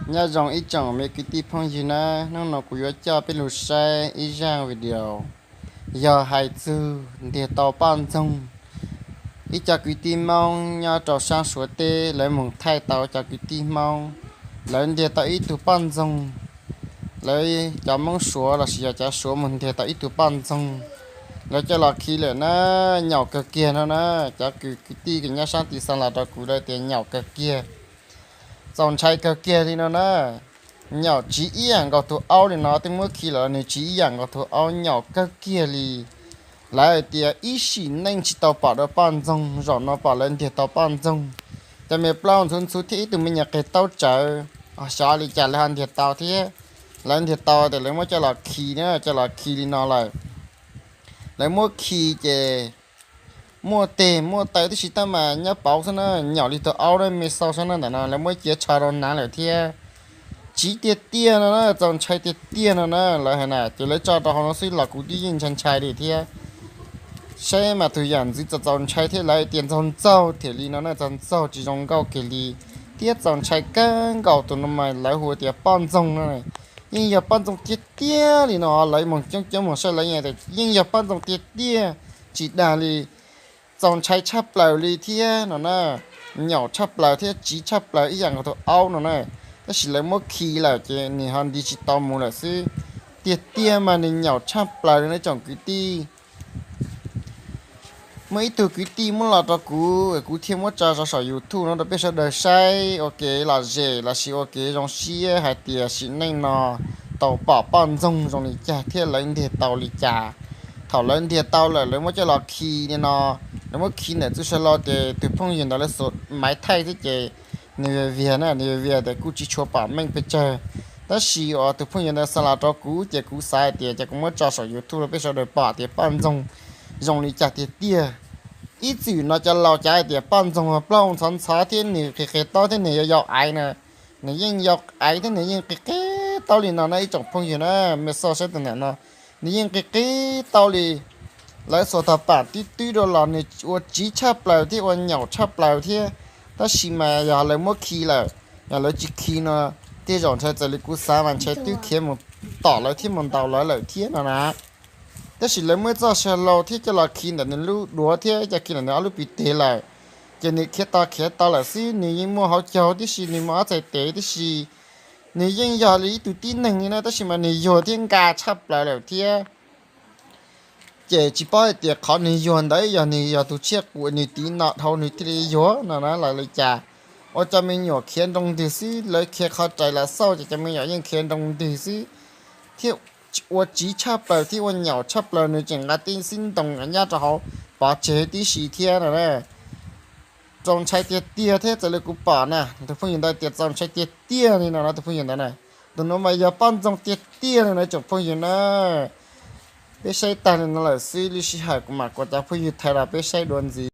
Nyob zoo ib tsoom me kwv tij phooj ywg na, hnub no kuv yuav coj peb lug saib ib zaj video yog hais txug ntiag tau poj ntxoog. Ib co kwv tij Hmoob nyob rau sab Suav teb lawv moog thaij tau cov kwv tij Hmoob, lawv ntiag tau ib tug poj ntxoog. Lawv cov Hmoob Suav lossis yog cov Suav moog ntiag tau ib tug poj ntxoog, lawv coj los khi lawm na, nyaum kawg kiag no na. Cov kwv tij kws nyob sab tim Xeev Las rau kuv lawv tias nyaum kawg kiag, txaus ntshai kawg kiag li no na. Nyaum tsiv ib yam nkaus tug aub li no, twb muab khi lawm nws tsiv ib yam nkaus tug aub, nyaum kawg kiag li. Lawv hais tias ib sim neej tsis tau pom dua poj ntxoog, zaum no pom lawv ntiag tau poj ntxoog. Cov me plaub ntxhuv ntxhuv thiab ib tug me nyuam qig taub tsawv, xyov li cas lawv ho ntiag tau thiab. Lawv ntiag tau tes lawv muab coj los khi na, coj los khi li no lawm. Lawv muab khi ces muaj teg muaj taw tib si tab mas nyob pauv xwb na, nyaum li tug aub na, me xauj saib na, ntawm no lawv muab cia tsho rau hnav lawm thiab. Tsiv tiag tiag no na, txaus ntshai tiag tiag no na lawv hais na, ces lawv tso rau hauv no xwb los kuv twb yeej ntshai ntshai li thiab. Saib mas tus yam ntxwv txaus txaus ntshai thiab, lawv tias ntxaug ntxaug thiaj li no na, ntxaug ntxaug tsis zoo nkauj kiag li thiab txaus ntshai kawg nkaus. Tus no mas lawv hu tias poj ntxoog no, yeej yog poj ntxoog tiag tiag li no. Lawv moog coob coob moog saib lawv yeej tias yeej yog poj ntxoog tiag tiag, tsis dag li. Txaus ntshai tshaj plaws li thiab no na, nyaum tshaj plaws thiab tsiv tshaj plaws ib yam nkaus tus aub no na. Tab sis lawv muab khi lawm ces nws ho nti tsis tau mus lawm xwb. Tiag tiag mas nws nyaum tshaj plaws li na tsoom kwv tij. Muaj ib tug kwv tij muab los rau kuv, kuv thiaj muab tso rau saum YouTube no rau peb sawv daws saib ua kev lom zem lossis ua kev zoo siab hais tias sim neej no tau pom poj ntxoog zoo li cas thiab lawv ntiag tau li cas. Thaum lawv ntiag tau lawm lawv muab coj los khi li no, lawv muab khi ntawm txuj sa hlau ces tus phooj ywg ntawd lawv xuas maiv thaij thiab ces nws vias vias na, nws vias vias tias kuj tsis tshua pom meej pes tsawg. Tab sis uas tus phooj ywg ntawd xa los rau kuv ces kuv xav hais tias ces kuv muab tso saum YouTube rau peb sawv daws pom tias poj ntxoog zoo li cas tiag tiag. Ib txwm no cov laus cov hais tias poj ntxoog plaub ntxhov ntxhov thiab nws qig qig taub thiab nws yau yau aiv na, nws yeej yau aiv thiab nws yeej qig qig taub li no na ib tsoom phooj ywg na, me xauj saib tus ntawm no, nws yeej qig qig taub li. Lawv xuas tog pam twb twb rau los nws ua tsiv tshaj plaws thiab ua nyaum tshaj plaws thiab. Tab sis mas yog lawv muab khi lawm, yog lawv tsis khi no, tej zaum ntshai txawm li kuv xav mas ntshai twb khiav mus tom lawv thiab mus ntaus lawv lawm thiab no na. Tab sis lawv muab txoj sa hlau thiab coj los khi ntawm nws lub duav thiab coj khi ntawm nws ob lub pis tes lawm, ces nws khiav tau khiav tau lawm xwb, nws yeej muaj hauv caug tib si, nws muaj ob txhais tes tib si, nws yeej yog li ib tug tib neeg li na, tab sis mas nws yuag thiab nka tshaj plaws lawm thiab. Ces tsis paub hais tias qhov nws yuag ntawd yog nws yog tus tsiaj qus nws tiv no dhau nws thiaj li yuag no na los li cas. Ua cov me nyuam khiav nroo ntwg xwb, lawv khiav qhov rais los xauj ces cov me nyuam yeej khiav nroo ntwg xwb, thiab ua tsiv tshaj plaws thiab ua nyaum tshaj plaws, nws tseem nqa tib xib ntoos nyob rau hauv pov tseg tib si thiab no na. Txaus ntshai tiag tiag thiab txawm li kuv pom na, tus phooj ywg ntawd tias txaus ntshai tiag tiag li no na tus phooj ywg ntawd na. Tus no mas yog poj ntxoog tiag tiag li no tsoom phooj ywg na. Peb saib tag li no lawm xwb, lub sij hawm kuv mam kuas cov phooj ywg thaij rau peb saib dua ntxiv.